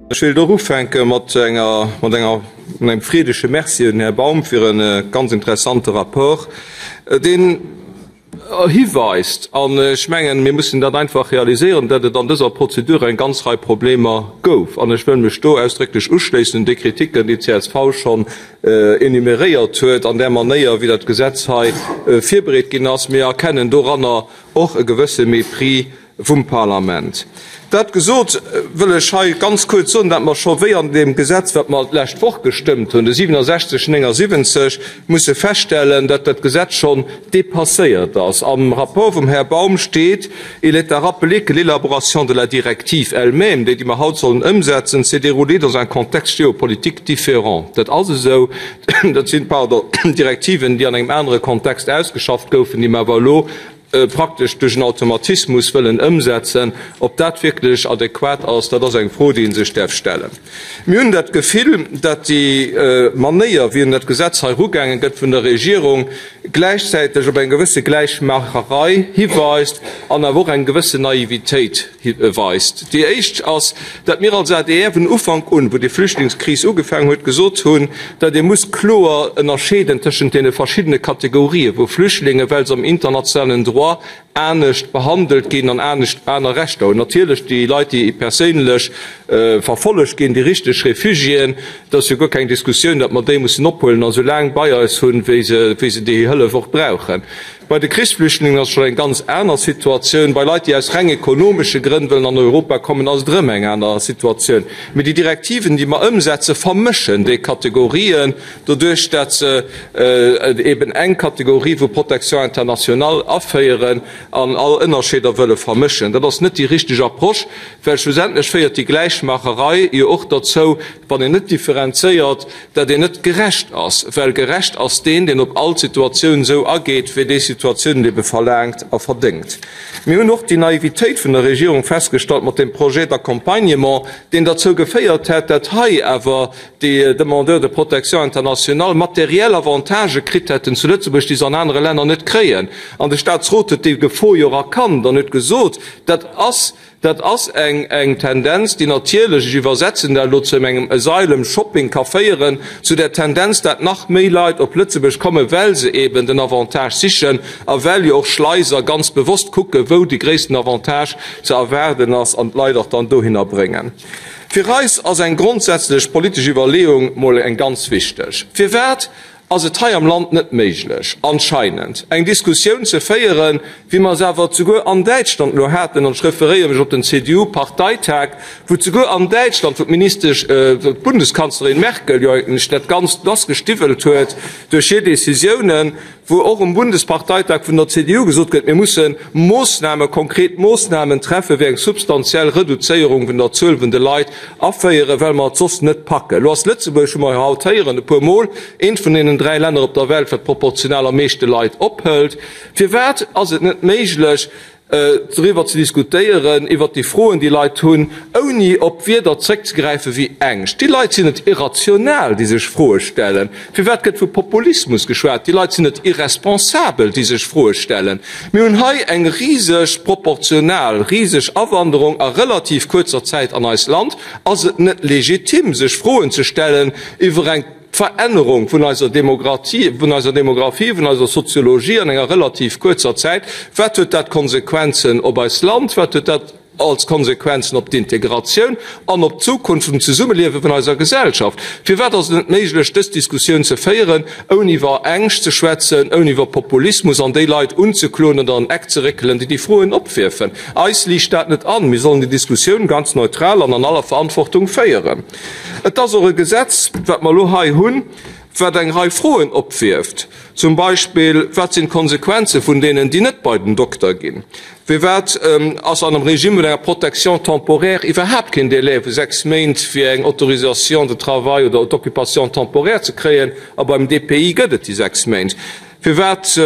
Ech wéilt och ufänke mat enger, mat enger, mat engem freedege Merci un den Här Baum fir e ganz interessante Rapport, deen hiweist, an ech mengen, mir mussen dat einfach realiséieren, datt et an dëser Prozedur eng ganz Rei Problemer gouf. An ech wëll mech do ausdrécklech uschléissen un déi Kritiken, déi d'CSV schonn enumeréiert huet an där Manéier, wéi dat Gesetz hei virbereet ginn ass. Mir erkennen doranner och e gewësse Mépris vum Parlament. Dat gesot, wëll ech hei ganz kuerz soen, dat mer scho wéi an deem Gesetz, wat mer d'lescht Woch gestëmmt hunn, de 67 79, musse feststellen, dat dat Gesetz schonn dépasséiert ass. Am Rapport vum Här Baum steet, Il est à rappeler que l'élaboration de la directive elle-même, déi, déi mer haut sollen ëmsetzen, s'est déroulée dans un contexte géopolitique différent. Dat ass esou. Dat sinn, pardon, Direktiven, déi an engem anere Kontext ausgeschafft goufen, déi mer awer elo praktesch duerch en Automatismus wëllen ëmsetzen. Ob dat wierklech adequat ass, dat ass eng Fro, déi ee sech däerf stellen. Mir hunn dat Gefill, datt déi Manéier, wéi un dat Gesetz hei erugaange gëtt vun der Regierung, gläichzäiteg op eng gewësse Gläichmaacherei hiweist an awer och eng gewëssen Naivitéit weist. Déi éischt ass, datt mir als adr vun Ufank un, wou déi Flüchtlingskris ugefaangen huet, gesot hunn, datt ee muss kloer ënnerscheeden tëschent deene verschiddene Kategorië vu Flüchtlingen, well se am internationalen Droit anescht behandelt ginn an anescht aner Rechter hunn. Natierlech déi Leit, déi perséinlech verfollegt ginn, déi richteg Refugiéen, et ass jo guer keng Diskussioun, datt mer déi mussen ophuelen a sou laang bei eis hunn, wéi se déi Hëllef och brauchen. Bei de Krichsflüchtlingen ass et schonn eng ganz aner Situatioun. Bei Leit, déi aus reng ekonomesche Grënn wëllen an Europa kommen, ass et erëm eng aner Situatioun. Mee déi Direktiven, déi mer ëmsetzen, vermëschen déi Kategorien, doduerch dat se eben eng Kategorie vu Protection internationale aféieren an all Ënnerscheeder wëlle vermëschen. Dat ass net déi richteg Approche, well schlussendlech féiert déi Gläichmaacherei jo och derzou, wann een net differenzéiert, dat een net gerecht ass, well gerecht ass deen, deen op all d'Situatioun esou ageet, wéi déi Situatioun et ebe verlaangt a verdéngt. Mir hunn och déi Naivitéit vun der Regierung festgestallt mat deem Projet d'accompagnement, deen derzou geféiert hätt, dat hei awer déi Demandeurs de protection internationale materiell Avantagë kritt hätten zu Lëtzebuerg, déi se an anere Länner net kréien. An de Statsrot huet déi Gefor jo och erkannt an huet gesot, dat ass, Dat ass eng Tendenz, déi natierlech, ech iwwersetzen dat elo, zu engem Asylum Shopping ka féieren, zu der Tendenz, dat nach méi Leit op Lëtzebuerg kommen, well se eben den Avantage sichen a well jo och Schleiser ganz bewosst kucken, wou de gréissten Avantage ze erwaarden ass an d'Leit och dann dohinner bréngen. Fir eis ass eng grondsätzlech politesch Iwwerleeung mol eng ganz wichteg. Firwat ass et hei am Land net méiglech, anscheinend, eng Diskussioun ze féieren, wéi mer se awer souguer an Däitschland elo haten, an ech referéiere mech op den CDU-Parteitag, wou souguer an Däitschland, wou d'Ministesch, wou d'Bundeskanzlerin Merkel jo eigentlech dat Ganzt lassgestiwwelt huet duerch hir Décisiounen, wou och um Bundesparteitag vun der CDU gesot gëtt, mir musse Moossnamen, konkret Moossnamen treffen, wéi eng substantiell Reduzéierung vun der Zuel vun de Leit aféieren, well mer et soss net packen. Elo ass Lëtzebuerg, hu mer jo haut héieren e puer Mol, eent vun deenen 3 Länner op der Welt, wat proportional am meeschte Leit ophëlt. Firwat ass et net méiglech, doriwwer ze diskutéieren, iwwert déi Froen, déi Leit hunn, ouni op Wierder zréckzegräife wéi Ängscht. Déi Leit sinn net irrational, déi sech Froe stellen. Firwat gëtt vu Populismus geschwat? Déi Leit sinn net irresponsabel, déi sech Froe stellen. Mir hunn hei eng riseg proportional, riseg Awanderung a relativ kuerzer Zäit an eist Land. Ass et net legitim, sech Froen ze stellen iwwer eng D'Verännerung vun eiser Demokratie, vun eiser Demographie, vun eiser Soziologie an enger relativ kuerzer Zäit, wat huet dat Konsequenzen op eist Land, wat huet dat als Konsequenzen op d'Integratioun an op d'Zukunft vum Zesummeliewe vun eiser Gesellschaft? Firwat ass et net méiglech, dës Diskussioun ze féieren, ouni iwwer Ängscht ze schwätzen, ouni iwwer Populismus an déi Leit unzekloen oder an Eck ze réckelen, déi déi Froen opwierfen? Eis liicht dat net an. Mir sollen déi Diskussioun ganz neutral an an aller Verantwortung féieren. Et ass och e Gesetz, wat mer elo hei hunn, wat eng Rei Froen opwierft, zum Beispill, Wat sinn d'Konsequenze vun deenen, déi net bei den Dokter ginn? Firwat ass an einem Regime vun enger Protection temporaire iwwerhaapt keen Délai vu 6 Méint, fir eng Autorisation de travail oder d'occupation temporaire ze kréien, a beim DPI gëtt et déi 6 Méint? Firwat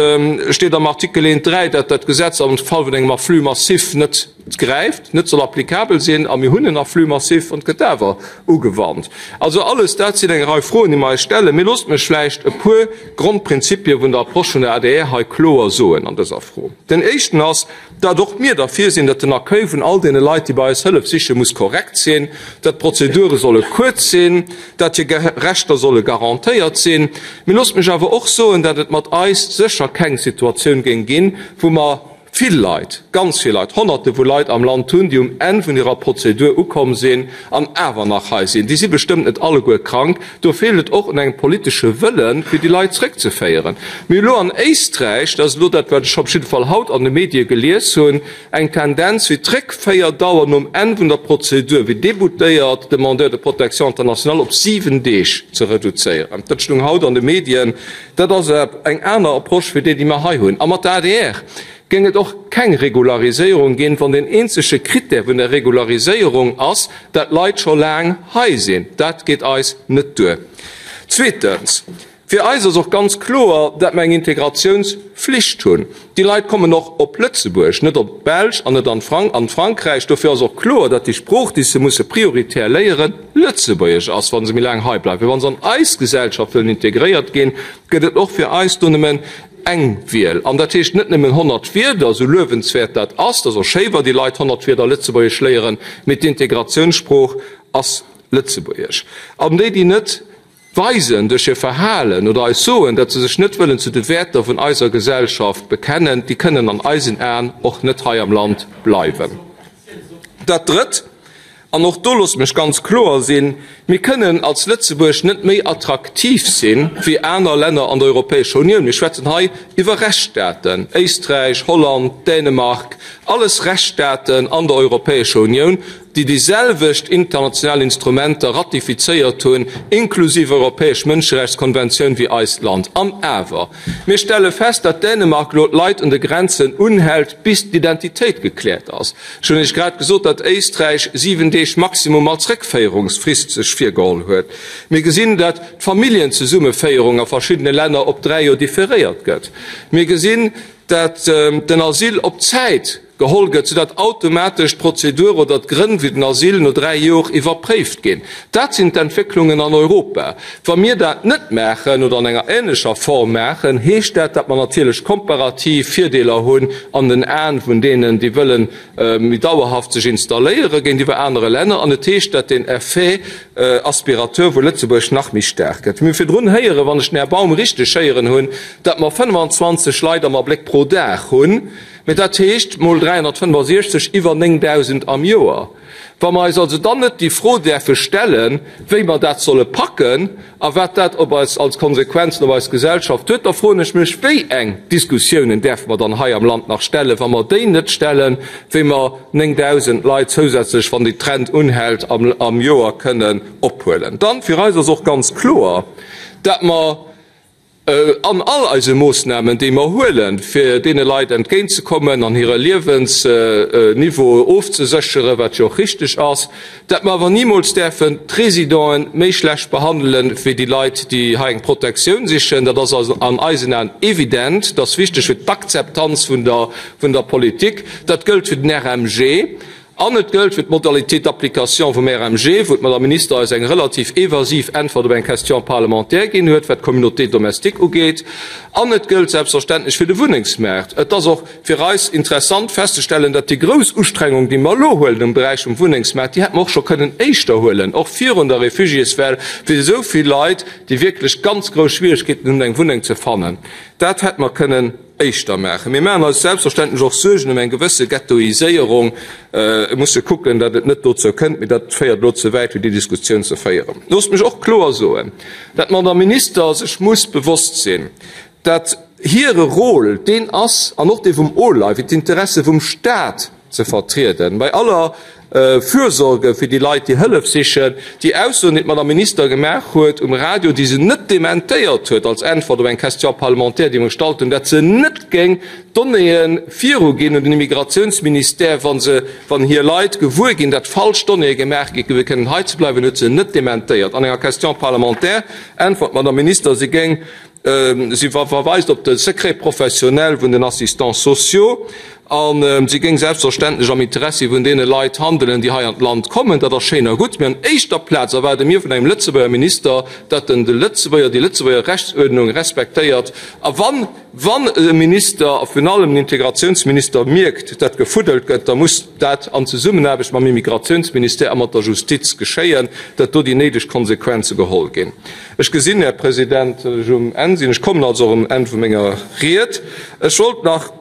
steet am Artikel 1, 3, datt dat Gesetz am Fall vun engem Afflux massif net. gräift, net soll applicabel sinn, a mir hunn en Afflux massif an et gëtt awer ugewannt. Also alles dat sinn eng Rei Froen, déi mer eis stellen. Mee loosst mech vläicht e puer Grondprinzipie vun der Approche vun der adr hei kloer soen an dëser Fro. Den éischten ass, dat och mir derfir sinn, datt den Accueil vun all deene Leit, déi bei eis Hëllef sichen, muss korrekt sinn, datt d'Prozedure solle kuerz sinn, datt hir Rechter solle garantéiert sinn. Mee loosst mech awer och soen, datt et mat eis sécher keng Situatioun géing ginn, wou mer vill Leit, ganz vill Leit, Honnerte vu Leit am Land hunn, déi um Enn vun hirer Prozedur ukomm sinn an awer nach hei sinn. Déi si bestëmmt net alleguer krank. Do feelt et och un engem politesche Wëllen, fir déi Leit zréckzeféieren. Mir hu lo an Éisträich, dat ass elo dat, wat ech op jidde Fall haut an de Medie gelies hunn, eng Tendenz, wéi d'Réckféierdauer nom Enn vun der Prozedur, wéi déboutéiert Demandeurs de protection internationale, op 7 Deeg ze reduzéieren. Dat stoung haut an de Medien. Dat ass eng aner Approche wéi déi, déi mer hei hunn. A mat der adr géing et och keng Regulariséierung ginn, wann deen eenzege Critère vun der Regulariséierung ass, dat d'Leit scho laang hei sinn. Dat geet eis net duer. Zweetens, fir eis ass och ganz kloer, dat mer eng Integratiounsflicht hunn. Déi Leit kommen och op Lëtzebuerg, net op d'Belsch an net an Frankräich. Dofir ass och kloer, dat déi Sprooch, déi se musse prioritär léieren, Lëtzebuergesch ass, wa se méi laang hei bleiwen. Wa se an eis Gesellschaft wëllen integréiert ginn, gëtt et och fir eis do nëmmen eng Wiel. An dat heescht net nëmmen 100 Wierder, esou luewenswäert dat ass, dat ass och schéi, wa déi Leit 100 Wierder Lëtzebuergesch léieren, mee d'Integratiounssprooch ass Lëtzebuergesch. An déi, déi net weisen duerch hir Verhalen oder eis soen, datt se sech net wëllen zu de Wäerter vun eiser Gesellschaft bekennen, déi kënnen an eisen Aen och net hei am Land bleiwen. Dat Drëtt, An och do loosse mech ganz kloer sinn, Mir kënnen als Lëtzebuerg net méi attraktiv si wéi aner Länner an der Europäescher Unioun. Mir schwätzen hei iwwer Rechtsstaaten, Éisträich, Holland, Dänemark, alles Rechtsstaaten an der Europäescher Unioun, déi déi selwecht international Instrumenter ratifizéiert hunn, inklusiv Europäesch Mënscherechtskonventioun, wéi eist Land. An awer, mir stelle fest, datt Dänemark elo d'Leit un de Grenzen unhält, bis d'Identitéit gekläert ass. Ech hunn Iech grad gesot, datt Éisträich 7 Deeg Maximum als Réckféierungsfrist sech virgeholl huet. Mir gesinn, datt d'Familljenzesummeféierung a verschiddene Länner op 3 Joer differéiert gëtt. Mir gesinn, datt den Asyl op Zäit geholl gëtt, soudatt automatesch d'Prozedur oder d'Grënn fir den Asyl no 3 Jor iwwerpréift ginn. Dat sinn d'Entwécklungen an Europa. Wa mir dat net maachen oder an enger ähnlecher Form maachen, heescht dat, datt mer natierlech komparativ Virdeeler hunn an den Aen vun deenen, déi wëlle méi dauerhaft sech installéiere géintiwwer anere Länner. An et heescht, datt deen Effet aspirateur vu Lëtzebuerg nach méi staark gëtt. Mir hu virdrun héieren, wann ech den Här Baum richteg héieren hunn, datt mer 25 Leit am Abléck pro Dag hunn. Mä dat heescht mol 365, iwwer 9.000 am Joer. Wa mer eis also dann net déi Fro däerfe stellen, wéi mer dat solle packen a wat dat op eis als Konsequenzen op eis Gesellschaft huet, da froen ech mech, wéi eng Diskussiounen däerfe mer dann hei am Land nach stellen, wa mer déi net stellen, wéi mer 9.000 Leit zousätzlech, wann déi Trend unhält, am Joer kënnen ophuelen. Dann, fir eis ass och ganz kloer, dat mer, An all eise Moossnamen, déi mer huelen, fir deene Leit entgéintzekommen an hire Liewensniveau ofzesécheren, wat jo och richtig ass, dat mer awer nimools däerfen d'Résidenten méi schlecht behandelen, wéi déi Leit, déi hei eng Protektioun sichen. Dat ass an eisen Aen evident. Dat ass wichteg fir d'Akzeptanz vun der Politik. Dat gëllt fir den RMG. An et gëllt fir d'Modalité d'application vum RMG, wou d'Madame Minister eis eng relativ evasiv Äntwert op eng Question parlementaire ginn huet, wat d'Communauté domestique ugeet. An et gëllt selbstverständlech fir de Wunnengsmaart. Et ass och fir eis interessant festzestellen, datt déi grouss Ustrengung, déi mer elo huelen um Beräich vum Wunnengsmaart, déi hätte mer och scho kënnen éischter huelen, och virun der Réfugiéswell, fir esou vill Leit, déi wierklech ganz grouss Schwierigkeeten hunn, eng Wunneng ze fannen. Dat hätte mer kënnen éischter maachen. Mir maachen eis selbstverständlech och Suergen ëm eng gewësse Ghettoiséierung. Et muss e kucken, datt et net dozou kënnt, mee dat féiert elo ze wäit, fir déi Diskussioun ze féieren. Loosst mech och kloer soen, datt d'Madame Minister sech muss bewosst sinn, datt hire Rôle deen ass, an och dee vum OLAI, fir d'Interesse vum Stat ze vertrieden. Bei aller Fürsorge fir déi Leit, déi Hëllef sichen, déi Aussoen, déi d'Madame Minister gemaach huet um Radio, déi se net dementéiert huet als Äntwert op eng Question parlementaire, déi mer gestallt hunn, dat se net géing d'Donnéeë viruginn un den Immigrationsministère, wa se, wann hir Leit gewuer ginn, dat falsch Donnéeë gemaach gi fir kënnen hei ze bleiwen, huet se net dementéiert. An enger Question parlementaire äntwert d'Madame Minister, si géing. Si verweist op de Secret professionnel vun den Assistants sociaux a si géing selbstverständlech am Interessi vun deene Leit handelen, déi hei an d'Land kommen. Dat ass schéin a gutt, mee an éischter Plaz erwaarde mir vun engem Lëtzebuerger Minister, datt en de Lëtzebuerger, déi Lëtzebuerger Rechtsuerdnung respektéiert. A wann, wann e Minister, a virun allem en Integratiounsminister, mierkt, datt gefuddelt gëtt, da muss dat an Zesummenaarbecht mam Immigratiounsministère a mat der Justiz geschéien, datt do déi néideg Konsequenze geholl ginn. Ech gesinn, Här President, datt ech um Enn sinn. Ech kommen also och um Enn vu menger Ried. Ech wollt nach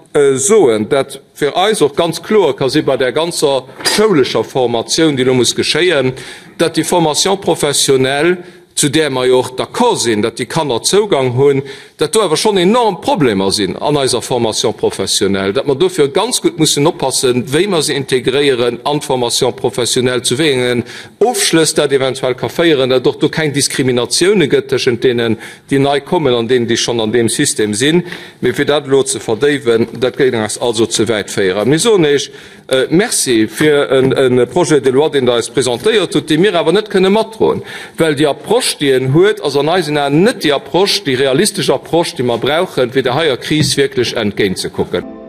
soen, datt fir eis och ganz kloer ka si bei där ganzer schoulescher Formatioun, déi elo muss geschéien, datt déi Formation professionnelle, zu där mer jo och d'accord sinn, datt déi Kanner Zougang hunn, datt do awer schonn enorm Problemer sinn an eiser Formation professionnelle, datt mer dofir ganz gutt mussen oppassen, wéi mer se integréieren an d'Formation professionnelle, zu wéi engen Ofschlëss dat eventuell ka féieren, datt och do keng Diskriminatioune gëtt tëschent deenen, déi nei kommen an deenen, déi schonn an deem System sinn. Mee fir dat elo ze verdéiwen, dat géing eis also ze wäit féieren. Mir soen Iech Merci fir e Projet de loi, deen Der eis presentéiert hutt, dee mir awer net kënne matdroen, well déi Approche, déi en huet, ass an eisen Aen net déi Approche, déi realistesch Approche, déi mer brauchen, fir där heier Kris wierklech entgéintzekucken.